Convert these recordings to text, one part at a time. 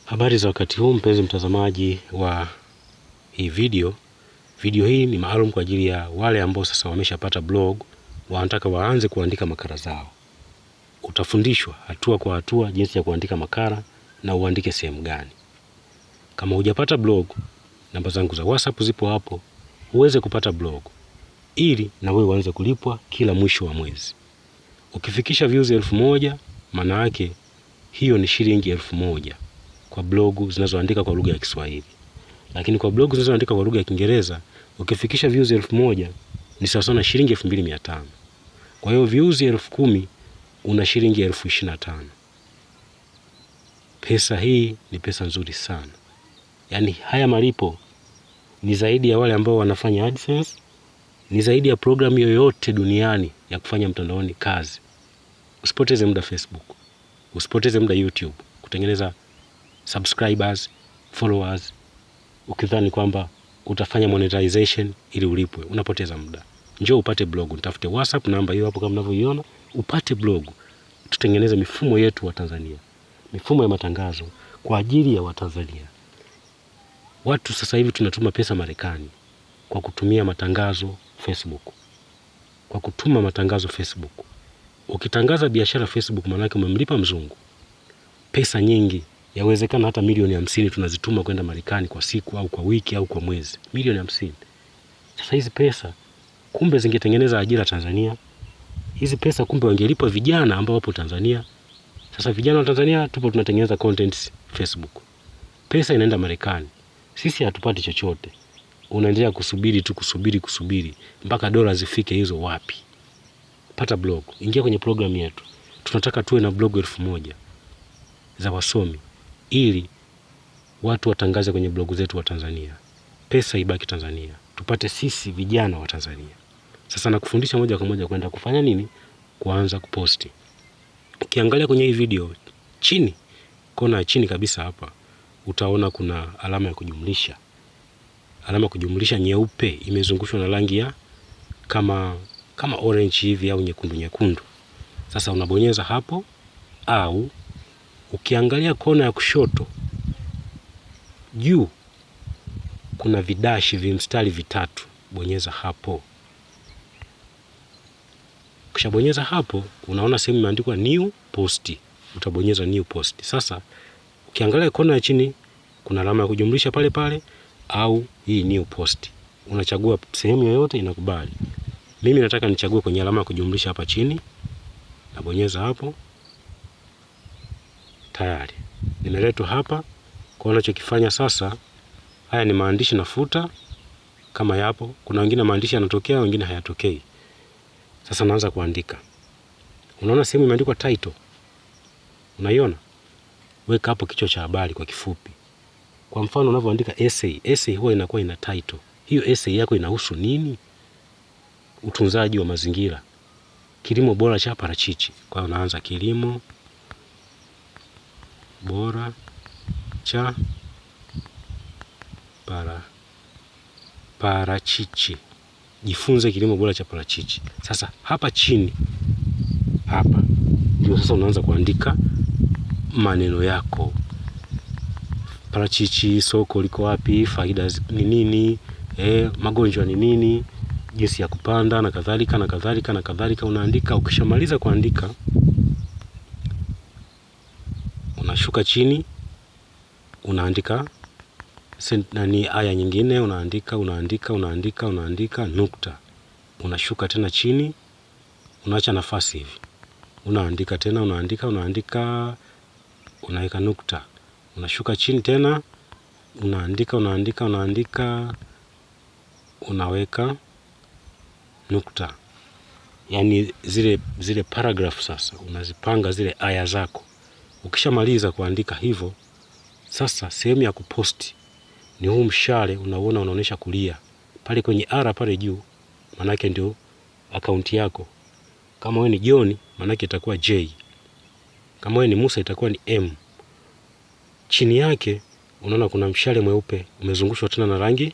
Habari za wakati huu mpenzi mtazamaji wa hii video. Video hii ni maalum kwa ajili ya wale ambao sasa wameshapata blog, wanataka waanze kuandika makala zao. Utafundishwa hatua kwa hatua jinsi ya kuandika makala na uandike sehemu gani. Kama hujapata blog, namba zangu za WhatsApp zipo hapo, uweze kupata blog ili na wewe uanze kulipwa kila mwisho wa mwezi. Ukifikisha views 1000, maana yake hiyo ni shilingi 1000 kwa blogu zinazoandika kwa lugha ya Kiswahili. Lakini kwa blogu zinazoandika kwa lugha ya Kiingereza, ukifikisha views 1000 ni sawa na shilingi 2500. Kwa hiyo views 10,000 una shilingi 25,000. Pesa hii ni pesa nzuri sana. Yaani haya malipo ni zaidi ya wale ambao wanafanya AdSense, ni zaidi ya programu yoyote duniani ya kufanya mtandaoni kazi. Usipoteze muda Facebook, usipoteze muda YouTube kutengeneza subscribers, followers, ukidhani kwamba utafanya monetization ili ulipwe. Unapoteza muda. Njoo upate blog, nitafute WhatsApp namba hiyo hapo kama mnavyoiona, upate blog. Tutengeneze mifumo yetu wa Tanzania, mifumo ya matangazo kwa ajili ya Watanzania. Watu sasa hivi tunatuma pesa Marekani kwa kutumia matangazo Facebook, kwa kutuma matangazo Facebook. Ukitangaza biashara Facebook, maanake umemlipa mzungu pesa nyingi. Yawezekana hata milioni 50 tunazituma kwenda Marekani kwa siku au kwa wiki au kwa mwezi, milioni 50. Sasa hizi pesa kumbe zingetengeneza ajira Tanzania. Hizi pesa kumbe wangelipwa vijana ambao wapo Tanzania. Sasa vijana wa Tanzania tupo tunatengeneza contents Facebook, pesa inaenda Marekani, sisi hatupati chochote. Unaendelea kusubiri tu, kusubiri, kusubiri mpaka dola zifike hizo wapi? Pata blog, ingia kwenye program yetu. Tunataka tuwe na blog 1000 za wasomi ili watu watangaze kwenye blogu zetu wa Tanzania, pesa ibaki Tanzania, tupate sisi vijana wa Tanzania. Sasa nakufundisha moja kwa moja kwenda kufanya nini, kuanza kuposti. Ukiangalia kwenye hii video chini, kona ya chini kabisa hapa, utaona kuna alama ya kujumlisha. Alama ya kujumlisha nyeupe imezungushwa na rangi ya kama orange hivi au nyekundu nyekundu. Sasa unabonyeza hapo, au ukiangalia kona ya kushoto juu kuna vidashi vimstari vitatu, bonyeza hapo. Ukishabonyeza hapo, unaona sehemu imeandikwa new post, utabonyeza new post. Sasa ukiangalia kona ya chini kuna alama ya kujumlisha pale pale au hii new post. Unachagua sehemu yoyote inakubali. Mimi nataka nichague kwenye alama ya kujumlisha hapa chini, nabonyeza hapo. Tayari nimeletwa hapa. Kwa unachokifanya sasa, haya ni maandishi nafuta kama yapo. Kuna wengine maandishi yanatokea, wengine hayatokei. Sasa naanza kuandika. Unaona sehemu imeandikwa title, unaiona? Weka hapo kichwa cha habari kwa kifupi. Kwa mfano unavyoandika essay, essay huwa inakuwa ina title. Hiyo essay yako inahusu nini? Utunzaji wa mazingira, kilimo bora cha parachichi. Kwa hiyo unaanza kilimo bora cha parachichi. Jifunze kilimo bora cha parachichi. Sasa hapa chini hapa ndio sasa unaanza kuandika maneno yako. Parachichi, soko liko wapi, faida ni nini, magonjwa ni nini, jinsi ya kupanda na kadhalika na kadhalika na kadhalika. Unaandika. Ukishamaliza kuandika unashuka chini, unaandika nani aya nyingine, unaandika, unaandika, unaandika, unaandika nukta. Unashuka tena chini, unaacha nafasi hivi. Unaandika tena, unaandika, unaandika, unaweka nukta. Unashuka chini tena, unaandika, unaandika, unaandika, unaweka nukta. Yaani zile paragraph sasa unazipanga zile aya zako. Ukishamaliza kuandika hivyo, sasa sehemu ya kuposti ni huu mshale unauona unaonesha kulia pale kwenye R pale juu, manake ndio akaunti yako. Kama wewe ni John, manake itakuwa J. Kama wewe ni Musa itakuwa ni M. Chini yake unaona kuna mshale mweupe umezungushwa tena na rangi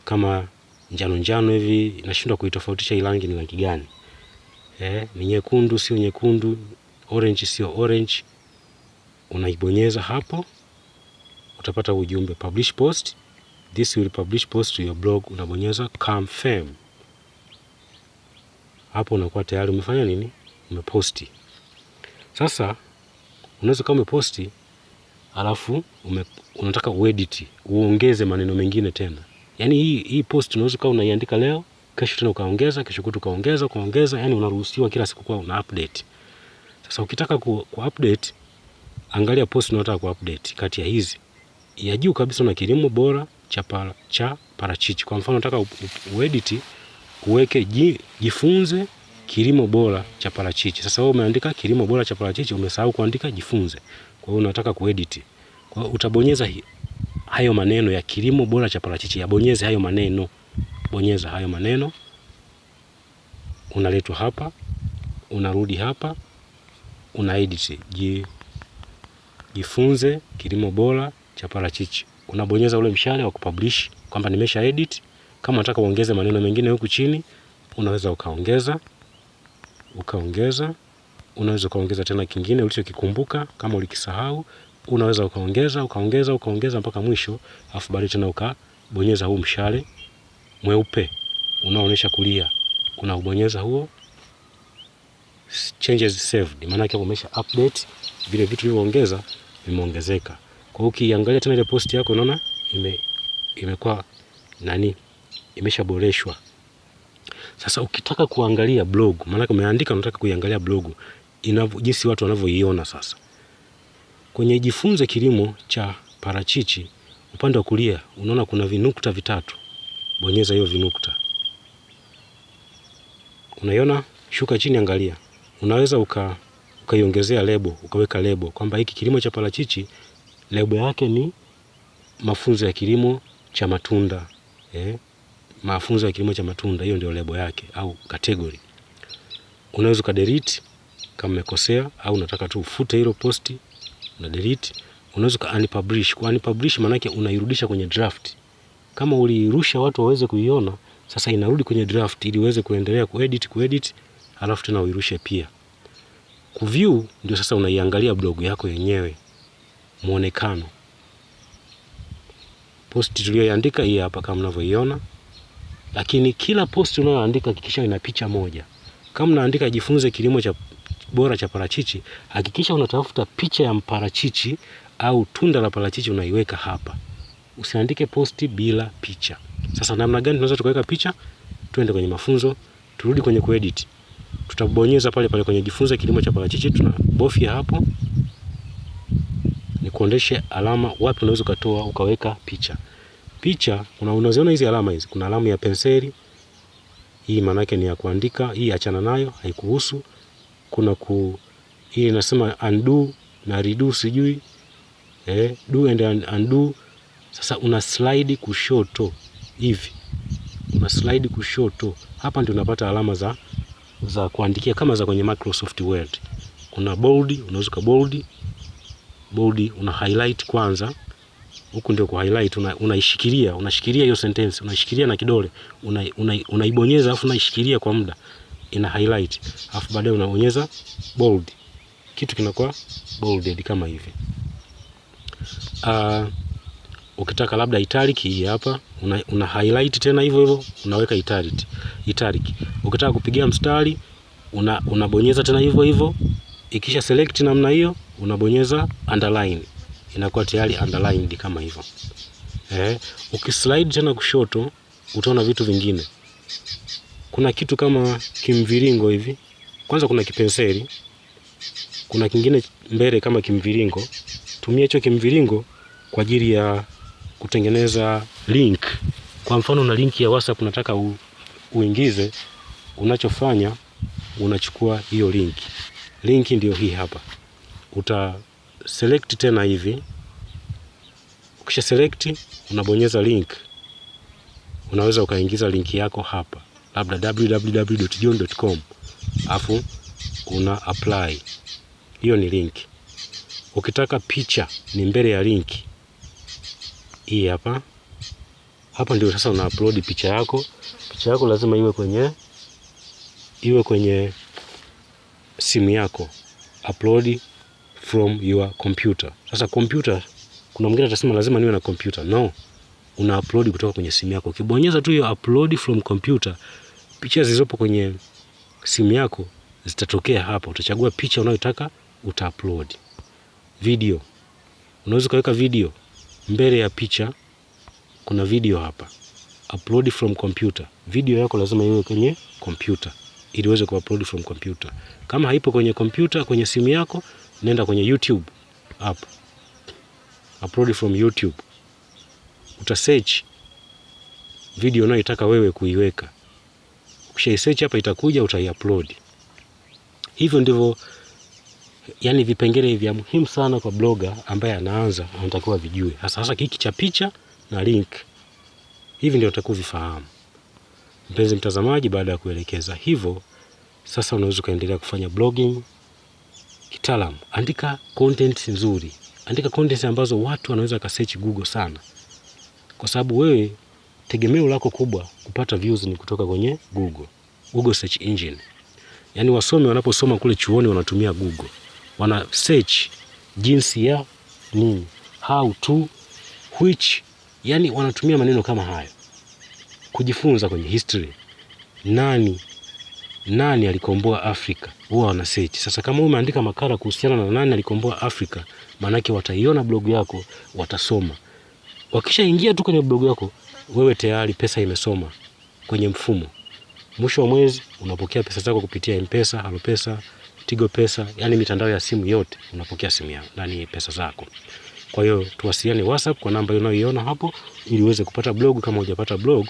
kama njano njano hivi, nashindwa kuitofautisha hii rangi ni rangi gani. Ni nyekundu sio nyekundu, orange sio orange. Unaibonyeza hapo. Utapata ujumbe publish post, this will publish post to your blog. Unabonyeza confirm. Hapo unakuwa tayari umefanya nini? Umeposti. Sasa unaweza kama umeposti alafu unataka uedit, uongeze maneno mengine tena. Yaani hii post unaweza kama unaiandika leo, kesho tena ukaongeza, kesho kutwa ukaongeza, ukaongeza, yani unaruhusiwa kila siku kwa una update. Sasa ukitaka ku update, angalia post unayotaka ku update kati ya hizi. Ya juu kabisa una kilimo bora cha parachichi. Kwa mfano unataka uedit uweke jifunze kilimo bora cha parachichi. Sasa wewe umeandika kilimo bora cha parachichi, umesahau kuandika jifunze. Kwa hiyo unataka kuedit. Kwa hiyo utabonyeza hayo maneno ya kilimo bora cha parachichi, yabonyeze hayo maneno. Bonyeza hayo maneno. Unaletwa hapa, unarudi hapa, una edit jifunze kilimo bora cha parachichi. Unabonyeza ule mshale wa kupublish kwamba nimesha edit. Kama unataka uongeze maneno mengine huku chini, unaweza ukaongeza, ukaongeza, unaweza ukaongeza tena kingine ulichokikumbuka kama ulikisahau, unaweza ukaongeza, ukaongeza, ukaongeza mpaka mwisho, afu baadaye tena ukabonyeza huu mshale mweupe unaoonyesha kulia, unaubonyeza huo, changes saved. Maana yake umesha update vile vitu ulivyoongeza vimeongezeka. Kwa hiyo ukiangalia tena ile post yako unaona imekuwa nani, imeshaboreshwa. Sasa ukitaka kuangalia blog, maana yake umeandika unataka kuiangalia blog jinsi watu wanavyoiona. Sasa kwenye jifunze kilimo cha parachichi, upande wa kulia unaona kuna vinukta vitatu. Bonyeza hiyo vinukta. Unaiona? Shuka chini, angalia. Unaweza ukaiongezea lebo, ukaweka lebo kwamba hiki kilimo cha parachichi lebo yake ni mafunzo ya kilimo cha matunda. Mafunzo ya kilimo cha matunda, hiyo ndio lebo yake au category. Unaweza ukadelete kama umekosea au unataka tu ufute hilo posti, una delete. Unaweza uka unpublish. Kwa unpublish maana yake unairudisha kwenye draft. Kama uliirusha watu waweze kuiona, sasa inarudi kwenye draft ili uweze kuendelea kuedit, halafu tena uirushe pia. Kuview ndio sasa unaiangalia blog yako yenyewe, muonekano. Post tuliyoiandika hii hapa kama mnavyoiona. Lakini kila post unayoandika hakikisha ina picha moja. Kama unaandika jifunze kilimo cha bora cha parachichi, hakikisha unatafuta picha ya mparachichi au tunda la parachichi unaiweka hapa. Usiandike posti bila picha. Sasa namna gani tunaweza tukaweka picha? Twende kwenye mafunzo, turudi kwenye kuedit. Tutabonyeza pale pale kwenye jifunze kilimo cha parachichi, tunabofya hapo. Nikuoneshe alama wapi unaweza ukatoa ukaweka picha. Picha, unaziona hizi alama hizi. Kuna alama ya penseli. Hii maana yake ni ya kuandika, hii achana nayo, haikuhusu. Kuna hii inasema undo na redo sijui. Do and undo. Sasa una slide kushoto hivi. Una slide kushoto. Hapa ndio unapata alama za kuandikia kama za kwenye Microsoft Word. Kuna bold, unaweza ka bold. Bold una highlight kwanza. Huku ndio ku highlight, unaishikilia, unashikilia hiyo sentence, unaishikilia na kidole, unaibonyeza alafu unaishikilia kwa muda, ina highlight. Alafu baadaye unabonyeza bold. Kitu kinakuwa bolded kama hivi. Ukitaka labda italic, hii hapa, una highlight tena hivyo hivyo, unaweka italic. Ukitaka kupigia mstari, unabonyeza tena hivyo hivyo. Ikisha select namna hiyo, unabonyeza underline. Inakuwa tayari underlined kama hivyo. Ukislide tena kushoto, utaona vitu vingine. Kuna kitu kama kimviringo hivi. Kwanza kuna kipenseli. Kuna kingine mbele kama kimviringo. Tumia hicho kimviringo kwa ajili ya kutengeneza link. Kwa mfano una link ya WhatsApp unataka uingize, unachofanya unachukua hiyo link. Link ndio hii hapa. Uta select tena hivi. Ukisha select unabonyeza link. Unaweza ukaingiza link yako hapa, labda www.john.com, afu una apply. Hiyo ni link. Ukitaka picha ni mbele ya link hii hapa. Hapa ndio sasa una upload picha yako. Picha yako lazima iwe kwenye simu yako. Upload from your computer. Sasa computer Kuna mwingine atasema lazima niwe na kompyuta. No, una upload kutoka kwenye simu yako. Ukibonyeza tu hiyo upload from computer, picha zilizopo kwenye simu yako zitatokea hapa. Utachagua picha unayotaka uta upload. Video, unaweza ukaweka video mbele ya picha. Kuna video hapa, upload from computer. Video yako lazima iwe kwenye kompyuta ili uweze kuupload from computer. Kama haipo kwenye kompyuta, kwenye simu yako, nenda kwenye YouTube app, upload from YouTube. Uta search video unayoitaka wewe kuiweka. Ukishaisearch hapa itakuja, utaiupload. Hivyo ndivyo, yani vipengele vya muhimu sana kwa blogger ambaye anaanza anatakiwa vijue, hasa hasa hiki cha picha na link. Hivi ndio unatakiwa vifahamu. Mpenzi mtazamaji, baada ya kuelekeza hivyo, sasa unaweza ukaendelea kufanya blogging kitaalamu. Andika content nzuri, andika content ambazo watu wanaweza kasearch Google sana, kwa sababu wewe tegemeo lako kubwa kupata views ni kutoka kwenye Google, Google search engine. Yaani wasomi wanaposoma kule chuoni wanatumia Google, wana search jinsi ya nini, how to, which, yani wanatumia maneno kama hayo kujifunza kwenye history, nani nani alikomboa Afrika, huwa wana search. Sasa kama umeandika makala kuhusiana na nani alikomboa Afrika, maanake wataiona blog yako, watasoma. Wakishaingia tu kwenye blog yako, wewe tayari pesa imesoma kwenye mfumo. Mwisho wa mwezi unapokea pesa zako kupitia M-Pesa, HaloPesa, Tigo Pesa, yani mitandao ya simu yote unapokea simu yako, nani pesa zako. Kwa hiyo tuwasiliane WhatsApp kwa namba unayoiona hapo ili uweze kupata blog. Kama hujapata blog